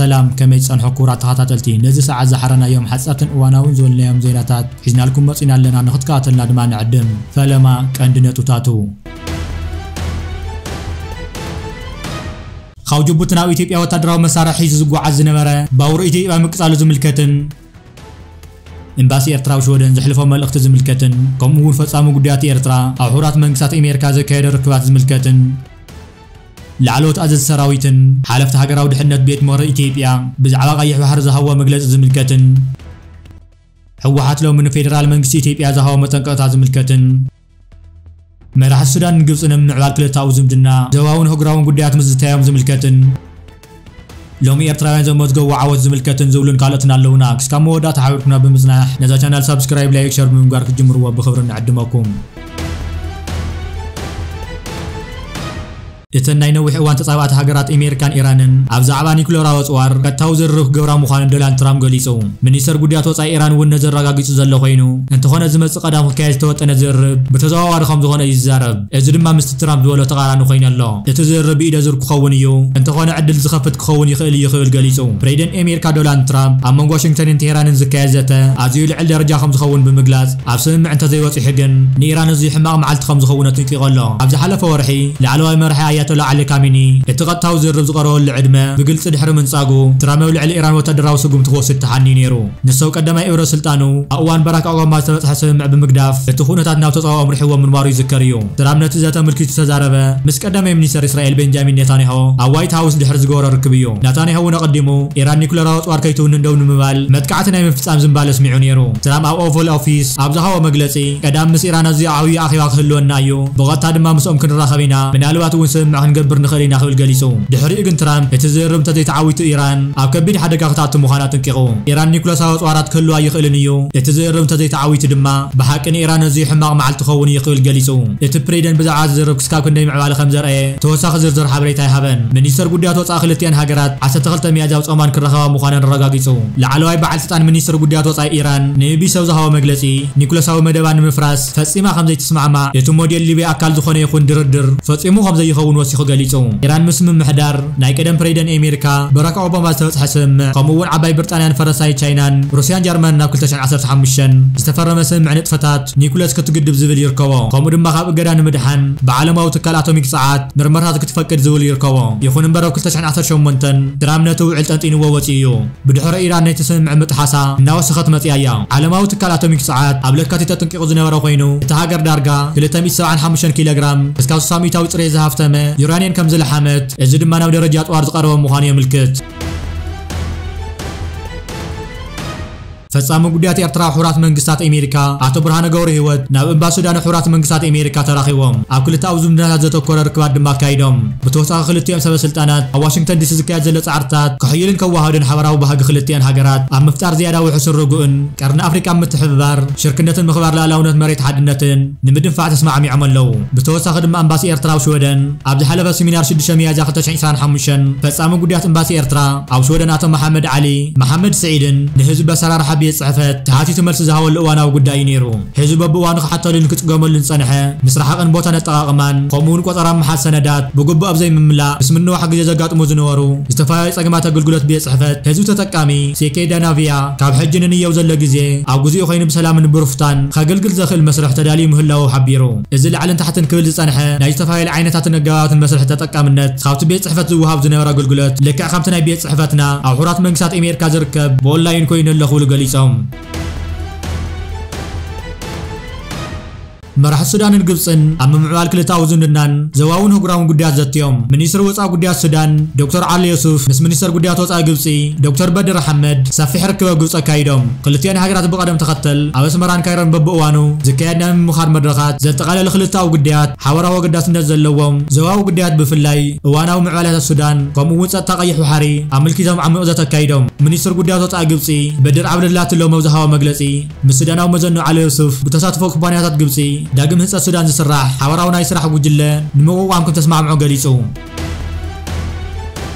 ሰላም፣ ከመይ ጸንሑ ክቡራት ተኸታተልቲ? ነዚ ሰዓት ዝሓረናዮም ሓጸርትን እዋናውን ዝበልናዮም ዜናታት ሒዝናልኩም መጺና ኣለና። ንኽትከታተልና ድማ ንዕድም። ፈለማ ቀንዲ ነጥብታቱ። ካብ ጅቡቲ ናብ ኢትዮጵያ ወታደራዊ መሳርሒ ሒዙ ዝጓዓዝ ዝነበረ ባቡር ኢትዮጵያ ምቅጻሉ ዝምልከትን፣ ኤምባሲ ኤርትራ ኣብ ሽወደን ዘሕልፎ መልእኽቲ ዝምልከትን፣ ከምኡ እውን ፈጻሚ ጉዳያት ኤርትራ ኣብ ሕቡራት መንግስታት ኣሜሪካ ዘካየዶ ርክባት ዝምልከትን፣ ላዕለዎት ኣዘዝቲ ሰራዊትን ሓለፍቲ ሃገራዊ ድሕነት ቤት ምኽሪ ኢትዮጵያ ብዛዕባ ቀይሕ ባሕሪ ዝሃብዎ መግለጺ ዝምልከትን፣ ህወሓት ሎሚ ንፌደራል መንግስቲ ኢትዮጵያ ዝሃቦ መጠንቀቕታ ዝምልከትን፣ መራሕቲ ሱዳንን ግብጽን ኣብ ምምዕባል ክልተኣዊ ዝምድና፣ ዞባውን ኣህጉራውን ጉዳያት ምዝታዮም ዝምልከትን፣ ሎሚ ኤርትራውያን ዘመዝገብዎ ዓወት ዝምልከትን ዝብሉን ካልኦትን ኣለዉና። ክስካብ መወዳእታ ሓቢርኩምና ብምጽናሕ ነዛ ቻናል ሳብስክራይብ፣ ላይክ፣ ሸር ብምግባር ክትጅምርዎ ብኽብሪ ንዕድመኩም። እተን ናይ ነዊሕ እዋን ተጻባእቲ ሃገራት ኣሜሪካን ኢራንን ኣብ ዛዕባ ኒኩለራዊ ኣጽዋር ቀጥታዊ ዝርርብ ክገብራ ምዃነን ዶናልድ ትራምፕ ገሊጹ። ሚኒስተር ጉዳያት ወጻኢ ኢራን እውን ነዚ ኣረጋጊጹ ዘሎ ኮይኑ፣ እንተኾነ ዝመጽእ ቀዳም ክካየድ ዝተወጠነ ዝርርብ ብተዘዋዋሪ ከም ዝኾነ እዩ ዝዛረብ። እዚ ድማ ምስቲ ትራምፕ ዝበሎ ተቓራኒ ኮይኑ ኣሎ። እቲ ዝርርብ ብኢደ ዙር ክኸውን እዩ፣ እንተኾነ ዕድል ዝኸፍት ክኸውን ይኽእል እዩ ክብል ገሊጹ። ፕሬዚደንት ኣሜሪካ ዶናልድ ትራምፕ ኣብ መንጎ ዋሽንግተንን ቴሄራንን ዝካየድ ዘተ ኣዝዩ ልዕል ደረጃ ከም ዝኸውን ብምግላጽ፣ ኣብ ስምምዕ እንተዘይበጺሑ ግን ንኢራን እዚ ሕማቕ መዓልቲ ከም ዝኸውን ኣጠንቂቑ ኣሎ። ኣብ ዝሓለፈ ወርሒ ላዕለዋይ መራሒ ኣያቶላ ዓሊ ካሚኒ እቲ ቀጥታዊ ዝርርብ ዝቐረበሉ ዕድመ ብግልጺ ድሕሪ ምንጻጉ፣ ትራምፕ ኣብ ልዕሊ ኢራን ወታደራዊ ስጉምቲ ክወስድ ተሓንዩ ነይሩ። ንሱ ኣብ ቀዳማይ እብረ ስልጣኑ ኣብ እዋን ባራክ ኦባማ ዝተበጽሐ ስምምዕ ብምግዳፍ እቲ ኩነታት ናብ ተጻብኦ ኣምሪሕዎ ምንባሩ ይዝከር እዩ። ትራምፕ ነቲ ዘተ ኣመልኪቱ ዝተዛረበ ምስ ቀዳማይ ሚኒስተር እስራኤል ቤንጃሚን ኔታንያሁ ኣብ ዋይት ሃውስ ድሕሪ ዝገበሮ ርክብ እዩ። ኔታንያሁ እውን ኣቐዲሙ ኢራን ኒኩለራዊ ኣጽዋር ከይትውንን ደው ንምባል መጥቃዕቲ ናይ ምፍጻም ዝንባለ ኣስሚዑ ነይሩ። ትራምፕ ኣብ ኦቫል ኦፊስ ኣብ ዝሃቦ መግለጺ፣ ቀዳም ምስ ኢራን ኣዝዩ ዓብዪ ኣኼባ ክህልወና እዩ፣ ብቐጥታ ድማ ምስኦም ክንራኸብ ኢና፣ ምናልባት እውን ስምምዕ ክንገብር ንኽእል ኢና ክብል ገሊጹ። ድሕሪኡ ግን ትራምፕ እቲ ዝርርብ እንተዘይተዓዊቱ ኢራን ኣብ ከቢድ ሓደጋ ክትኣቱ ምዃና ኣጠንቂቑ። ኢራን ኒኩለሳዊ ኣጽዋራት ክህልዋ ኣይኽእልን እዩ፣ እቲ ዝርርብ እንተዘይተዓዊቱ ድማ ብሓቂ ንኢራን ኣዝዩ ሕማቕ መዓልቲ ክኸውን እዩ ክብል ገሊጹ። እቲ ፕሬዚደንት ብዛዕባ ዝርርብ ክስካብ ክንደይ ምዕባለ ከም ዘርኣየ ተወሳኺ ዝርዝር ሓበሬታ ኣይሃበን። ሚኒስተር ጉዳያት ወጻኢ ክልቲኣን ሃገራት ዓሰርተ ክልተ ሚያዝያ ኣብ ጾማን ክራኸባ ምዃነን ኣረጋጊጹ። ላዕለዋይ በዓል ስልጣን ሚኒስትሪ ጉዳያት ወጻኢ ኢራን ንኤምቢሲ ኣብ ዝሃቦ መግለጺ፣ ኒኩለሳዊ መደባ ንምፍራስ ፈጺማ ከም ዘይትስማዕማዕ፣ እቲ ሞዴል ሊብያ ኣካል ዝኾነ ይኹን ድርድር ፈጺሙ ከም ዘይኸውን ወሲኹ ገሊጹ። ኢራን ምስ ምምሕዳር ናይ ቀደም ፕሬዚደንት ኣሜሪካ ባራክ ኦባማ ዝተበጽሐ ስምምዕ፣ ከምኡ እውን ዓባይ ብሪጣንያን ፈረንሳይ፣ ቻይናን ሩስያን ጀርመንን ኣብ ክልተ ሽሕን ዓሰርተ ሓሙሽተን ዝተፈረመ ስምምዕ ንጥፈታት ኒኩለስ ክትግድብ ዝብል ይርከቦ። ከምኡ ድማ ካብ እገዳ ንምድሓን ብዓለማዊ ትካል ኣቶሚክ ጸዓት ምርመራታት ክትፈቅድ ዝብል ይርከቦ። ይኹን እምበር ኣብ ክልተ ሽሕን ዓሰርተ ሸሞንተን ትራምፕ ነቲ ውዕል ጠንጢንዎ ወጺኡ እዩ። ብድሕሪ ኢራን ነቲ ስምምዕ ምጥሓሳ እናወሰኸት መጺኣ እያ። ዓለማዊ ትካል ኣቶሚክ ጸዓት ኣብ ለካቲት ኣጠንቂቑ ዝነበረ ኮይኑ፣ እታ ሃገር ዳርጋ ክልተ ሚእቲ ሰብዓን ሓሙሽተን ኪሎ ግራም ክሳብ ስሳ ሚእታዊ ጽሬት ዝሃፍተመ ዩራንየም ከም ዝለሓመት፣ እዚ ድማ ናብ ደረጃ ኣጽዋር ዝቐረበ ምዃኑ የምልክት። ፈጻሚ ጉዳያት ኤርትራ ኣብ ሕቡራት መንግስታት ኣሜሪካ ኣቶ ብርሃነ ገብረህይወት ናብ ኤምባሲ ሱዳን ኣብ ሕቡራት መንግስታት ኣሜሪካ ተራኺቦም ኣብ ክልተኣዊ ዝምድናታት ዘተኮረ ርክባት ድማ ኣካይዶም። ብተወሳኺ ክልቲኦም ሰበ ስልጣናት ኣብ ዋሽንግተን ዲሲ ዝካየድ ዘሎ ጻዕርታት ከሕይልን ከወሃህድን ሓበራዊ ባህጊ ክልቲኣን ሃገራት ኣብ ምፍጣር ዝያዳ ውሑስን ርጉእን ቀርኒ ኣፍሪቃ ምትሕብባር፣ ሽርክነትን ምኽባር ልኣላውነት መሬት ሓድነትን ንምድንፋዕ ተስማዕሚዖም ኣለዉ። ብተወሳኺ ድማ ኣምባሲ ኤርትራ ኣብ ሽወደን ኣብ ዝሓለፈ ሰሚናር ሽዱሽተ ሚያዝያ ክልተ ሽሕን ዕስራን ሓሙሽተን ፈጻሚ ጉዳያት ኤምባሲ ኤርትራ ኣብ ሽወደን ኣቶ መሓመድ ዓሊ መሓመድ ስዒድን ንህዝቢ ኣሰራርሓ ቤት ጽሕፈት ተሓቲቱ መልሲ ዝሃበሉ እዋናዊ ጉዳይ እዩ ነይሩ። ህዝቢ በብእዋኑ ክሓተሉን ክጽገመሉን ዝጸንሐ ምስ ረሓቕን ቦታን ኣጠቓቕማን ከምኡ እውን ቆጸራን ምሓዝ ሰነዳት ብግቡእ ኣብ ዘይምምላእ ምስ ምንዋሕ ግዜ ዘጋጥሙ ዝነበሩ ዝተፈላለዩ ጸገማት ኣገልግሎት ቤት ጽሕፈት ህዝቢ ተጠቃሚ ሴኬ ዳናቪያ ካብ ሕጂ ንንየው ዘሎ ግዜ ኣብ ግዜኡ ኮይኑ ብሰላምን ብሩፍታን ከገልግል ዘኽእል መስርሕ ተዳልዩ ምህላዉ ሓቢሩ። እዚ ላዕልን ታሕትን ክብል ዝጸንሐ ናይ ዝተፈላለዩ ዓይነታትን ኣገባባትን መስርሕ ተጠቃምነት ካብቲ ቤት ጽሕፈት ዝወሃብ ዝነበረ ኣገልግሎት ልክዕ ከምቲ ናይ ቤት ጽሕፈትና ኣብ ሕቡራት መንግስታት ኣሜሪካ ዝርከብ ብኦንላይን ኮይኑ ኣሎ ክብሉ ገሊጾም። መራሕቲ ሱዳንን ግብጽን ኣብ ምምዕባል ክልተኣዊ ዝምድናን ዞባውን ኣህጉራውን ጉዳያት ዘትዮም። ሚኒስትሪ ወጻኢ ጉዳያት ሱዳን ዶክተር ዓሊ ዮሱፍ ምስ ሚኒስተር ጉዳያት ወጻኢ ግብጺ ዶክተር በድር ኣሕመድ ሰፊሕ ርክብ ኣብ ግብጺ ኣካይዶም። ክልቲኣን ሃገራት ብቐደም ተኸተል ኣብ ኣስመራን ካይሮን በብእዋኑ ዝካየድ ናይ ምምኻር መድረኻት ዘጠቓለለ ክልተኣዊ ጉዳያት ሓበራዊ ኣገዳስነት ዘለዎም ዞባዊ ጉዳያት ብፍላይ እዋናዊ ምዕባለታት ሱዳን ከምኡ እውን ጸጥታ ቀይሕ ባሕሪ ኣመልኪቶም ዓሚቕ ዘተ ኣካይዶም። ሚኒስትር ጉዳያት ወጻኢ ግብጺ በድር ዓብደላቲ ሎም ኣብ ዝሃቦ መግለጺ ምስ ሱዳናዊ መዘኑ ዓሊ ዮሱፍ ብተሳትፎ ኩባንያታት ግብጺ ዳግም ህንጸት ሱዳን ዝስራሕ ሓበራዊ ናይ ስራሕ ጉጅለ ንምቕቋም ከም ተስማዕምዑ ገሊጹ።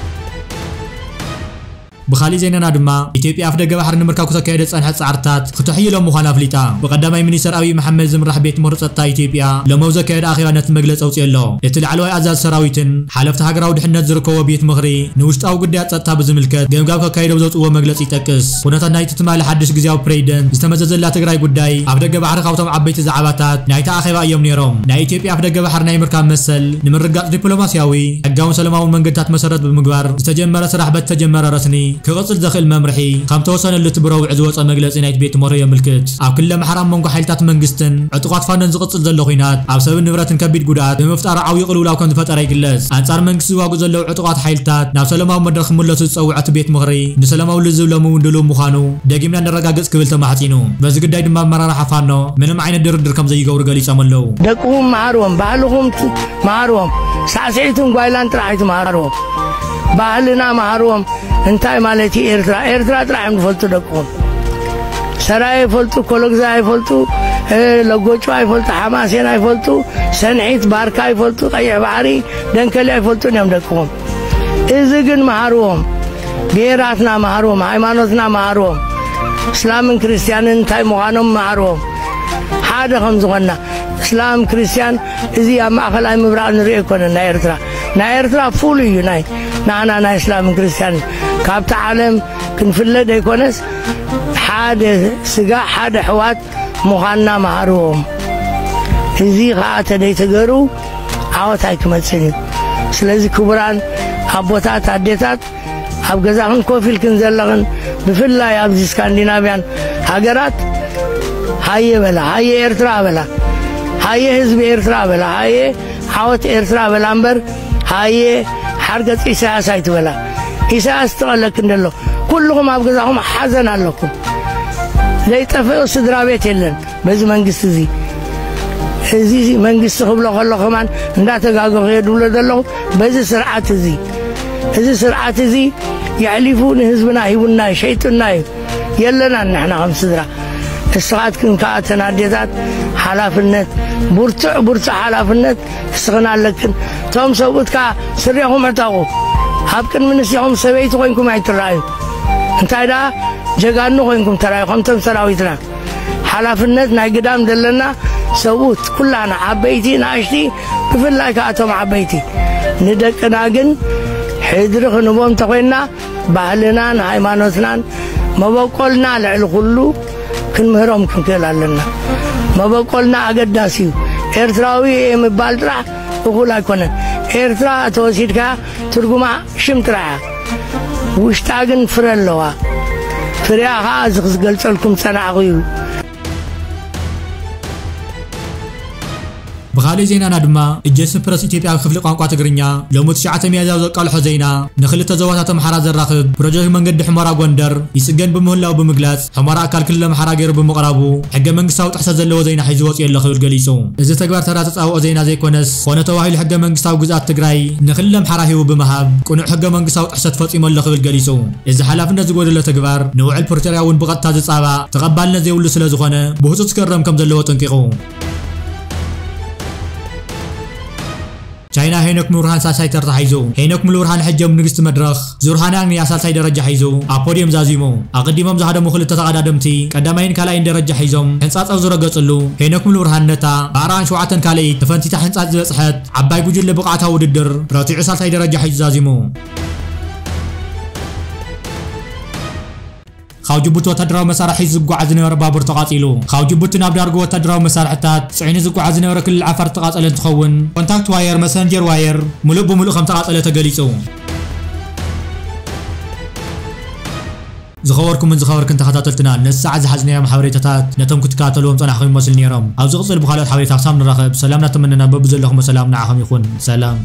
ብኻሊእ ዜናና ድማ፣ ኢትዮጵያ ኣፍደገ ባሕሪ ንምርካብ ክተካየዶ ዝጸንሐት ጻዕርታት ክተሕይሎ ምዃና ኣፍሊጣ። ብቀዳማይ ሚኒስተር ኣብይ መሓመድ ዝምራሕ ቤት ምኽሪ ጸጥታ ኢትዮጵያ ሎሚ ኣብ ዘካየዶ ኣኼባ ነቲ መግለጺ ኣውጺኡ ኣሎ። እቲ ላዕለዋይ ኣዛዚ ሰራዊትን ሓለፍቲ ሃገራዊ ድሕነት ዝርከቦ ቤት ምኽሪ ንውሽጣዊ ጉዳያት ጸጥታ ብዝምልከት ገምጋም ከካይዶ ዘውጽእዎ መግለጺ ይጠቅስ። ኩነታት ናይቲ ትማሊ ሓድሽ ግዝያዊ ፕሬዚደንት ዝተመዘዘላ ትግራይ ጉዳይ ኣፍደገ ባሕሪ ካብቶም ዓበይቲ ዛዕባታት ናይቲ ኣኼባ እዮም ነይሮም። ናይ ኢትዮጵያ ኣፍደገ ባሕሪ ናይ ምርካብ መሰል ንምርጋጽ ዲፕሎማስያዊ፣ ሕጋውን ሰላማውን መንገድታት መሰረት ብምግባር ዝተጀመረ ስራሕ በቲ ተጀመረ ረስኒ ክቕጽል ዘኽእል መምርሒ ከም ተወሰነሉ እቲ ብረቡዕ ዝወጸ መግለጺ ናይቲ ቤት ምኽሪ የምልክት። ኣብ ክልል ኣምሓራ ኣብ መንጎ ሓይልታት መንግስትን ዕጡቓት ፋኖን ዝቕጽል ዘሎ ኲናት ኣብ ሰብን ንብረትን ከቢድ ጉድኣት ብምፍጣሩ ዓብዪ ቅልውላው ከም ዝፈጠረ ይግለጽ። ኣንጻር መንግስቲ ዝዋግኡ ዘለዉ ዕጡቓት ሓይልታት ናብ ሰላማዊ መድረኽ ክምለሱ ዝጸውዐ እቲ ቤት ምኽሪ ንሰላማዊ ልዝብ ሎሚ እውን ድሉው ምዃኑ ደጊምና ነረጋግጽ ክብል ተማሕጺኑ። በዚ ጉዳይ ድማ ኣመራርሓ ፋኖ ምንም ዓይነት ድርድር ከም ዘይገብሩ ገሊጾም ኣለዉ። ደቅኹም መሃርዎም፣ ባህልኹም ት-፣ መሃርዎም። ሳዕስዒትን ጓይላን ጥራሕ ኣይትመሃርዎም። ባህልና መሃርዎም። እንታይ ማለት እዩ ኤርትራ? ኤርትራ ጥራሕ እዮም ዝፈልጡ ደቅኹም። ሰራየ ይፈልጡ፣ ኮሎግዛ ይፈልጡ፣ እ፣ ለጎጭዋ ይፈልጡ፣ ሓማሴን ይፈልጡ፣ ሰንሒት፣ ባርካ ይፈልጡ፣ ቀይሕ ባሕሪ፣ ደንከልያ ይፈልጡ እዮም ደቅኹም። እዚ ግን መሃርዎም። ብሄራትና መሃርዎም፣ ሃይማኖትና መሃርዎም። እስላምን ክርስትያንን እንታይ ምዃኖም መሃርዎም። ሓደ ከም ዝኾንና፣ እስላም ክርስትያን እዚ ኣብ ማእኸላይ ምብራቕ ንሪኦ ኣይኮነን ናይ ኤርትራ። ናይ ኤርትራ ፉል እዩ ናይ ናህና ናይ እስላምን ክርስትያንን። ካብቲ ዓለም ክንፍለ ደይኮነስ ሓደ ስጋ፣ ሓደ ኣሕዋት ምዃንና መሃርዎም። እዚ ኸኣ ተደይተገሩ ዓወት ኣይክመጽእን እዩ። ስለዚ ክቡራን ኣቦታት፣ ኣዴታት፣ ኣብ ገዛኽን ኮፍ ኢልክን ዘለኽን፣ ብፍላይ ኣብዚ ስካንዲናቭያን ሃገራት፣ ሃየ በላ፣ ሃየ ኤርትራ በላ፣ ሃየ ህዝቢ ኤርትራ በላ፣ ሃየ ዓወት ኤርትራ በላ እምበር፣ ሃየ ሓርገጽ ኢሳያስ ኣይትበላ። ኢሳያስ ትቐለክን ደሎ። ኩልኹም ኣብ ገዛኹም ሓዘን ኣለኩም። ዘይጠፍእ ስድራ ቤት የለን። በዚ መንግስቲ እዚ፣ እዚ መንግስቲ ክብሎ ከሎ ከማን እንዳተጋገኹ እየ ድብሎ ዘለኹ። በዚ ስርዓት እዚ፣ እዚ ስርዓት እዚ የሕሊፉ ንህዝብና ሂቡና እዩ፣ ሸይጡና እዩ። የለናን ንሕና ከም ስድራ። እስኻትክን ከኣ እተን ኣዴታት ሓላፍነት፣ ብርቱዕ፣ ብርቱዕ ሓላፍነት እስኽን ኣለክን። እቶም ሰብኡት ከኣ ስሬኹም ዕጠቑ። ኣብ ቅድሚ ንስኹም ሰበይቲ ኮይንኩም ኣይትረኣዩ። እንታይ ደኣ ጀጋኑ ኮይንኩም ተራዩ ከምቶም ሰራዊትና። ሓላፍነት ናይ ግዳም ዘለና ሰብኡት ኩላና፣ ዓበይቲ፣ ንኣሽቲ፣ ብፍላይ ከኣ እቶም ዓበይቲ። ንደቅና ግን ሕድሪ ክንቦም እንተኾይንና፣ ባህልናን ሃይማኖትናን መበቆልና ልዕሊ ኩሉ ክንምህሮም ክንክእል ኣለና። መበቆልና ኣገዳሲ እዩ። ኤርትራዊ እየ ምባል ጥራሕ እኹል ኣይኮነን። ኤርትራ ተወሲድካ ትርጉማ ሽም ጥራሕ እያ። ውሽጣ ግን ፍረ ኣለዋ። ፍሬኣ ኸኣ እዚ ክዝገልጸልኩም ዝጸናሕኩ እዩ። ብኻልእ ዜናና ድማ፣ እጀስ ፕረስ ኢትዮጵያ ኣብ ክፍሊ ቋንቋ ትግርኛ ሎሚ ትሽዓተ ሚያዝያ ዘቃልሖ ዜና፣ ንኽልተ ዞባታት ኣምሓራ ዘራኽብ ፕሮጀክት መንገዲ ሑመራ ጎንደር ይጽገን ብምህላው ብምግላጽ፣ ሑመራ ኣካል ክልል ኣምሓራ ገይሩ ብምቕራቡ ሕገ መንግስታዊ ጥሕሰት ዘለዎ ዜና ሒዙ ወጺኡ ኣሎ ክብል ገሊጹ። እዚ ተግባር ተራ ተጻብኦ ዜና ዘይኮነስ፣ ኮነ ተባሂሉ ሕገ መንግስታዊ ግዝኣት ትግራይ ንክልል ኣምሓራ ሂቡ ብምሃብ ቅኑዕ ሕገ መንግስታዊ ጥሕሰት ፈጺሙ ኣሎ ክብል ገሊጹ። እዚ ሓላፍነት ዝጎደሎ ተግባር ንውዕል ፕሪቶርያ እውን ብቐጥታ ዝጻባእ ተቐባልነት ዘይብሉ ስለ ዝኾነ ብህጹጽ ክእረም ከም ዘለዎ ኣጠንቂቑ። ቻይና ሄኖክ ሙሉብርሃን ሳልሳይ ተርታ ሒዙ። ሄኖክ ሙሉብርሃን ሕጂ ኣብ ንግስቲ መድረኽ ዙር ሃናንያ ሳልሳይ ደረጃ ሒዙ ኣብ ፖድየም ዛዚሙ። ኣቐዲሞም ዝሃደሙ ክልተ ተቐዳደምቲ ቀዳማይን ካልኣይን ደረጃ ሒዞም ሕንጻጽ ኣብ ዝረገጽሉ፣ ሄኖክ ሙሉብርሃን ነታ ብኣርባዓን ሸውዓተን ካልኣይት ተፈንቲታ ሕንጻጽ ዝበጽሐት ዓባይ ጉጅለ ብቕዓታዊ ውድድር ረቲዑ ሳልሳይ ደረጃ ሒዙ ዛዚሙ። ካብ ጅቡቲ ወታደራዊ መሳርሒ ዝጓዓዝ ዝነበረ ባቡር ተቓጺሉ። ካብ ጅቡቲ ናብ ዳርጎ ወታደራዊ መሳርሕታት ጽዒኑ ዝጓዓዝ ዝነበረ ክልል ዓፋር ዝተቓጸለ እንትኸውን፣ ኮንታክት ዋየር፣ መሰንጀር ዋየር፣ ምሉእ ብምሉእ ከም ተቓጸለ ተገሊጹ። ዝኸበርኩምን ዝኸበርክን ተኸታተልትና፣ ነዚ ሰዓት ዝሓዝናዮም ሓበሬታታት ነቶም ክትከታተልዎም ጸናሕኩም ይመስሉ ነይሮም። ኣብ ዝቕጽል ብኻልኦት ሓበሬታ ክሳብ ንራኸብ፣ ሰላም እናተመነና በብዘለኹም ሰላም ንዓኹም ይኹን። ሰላም።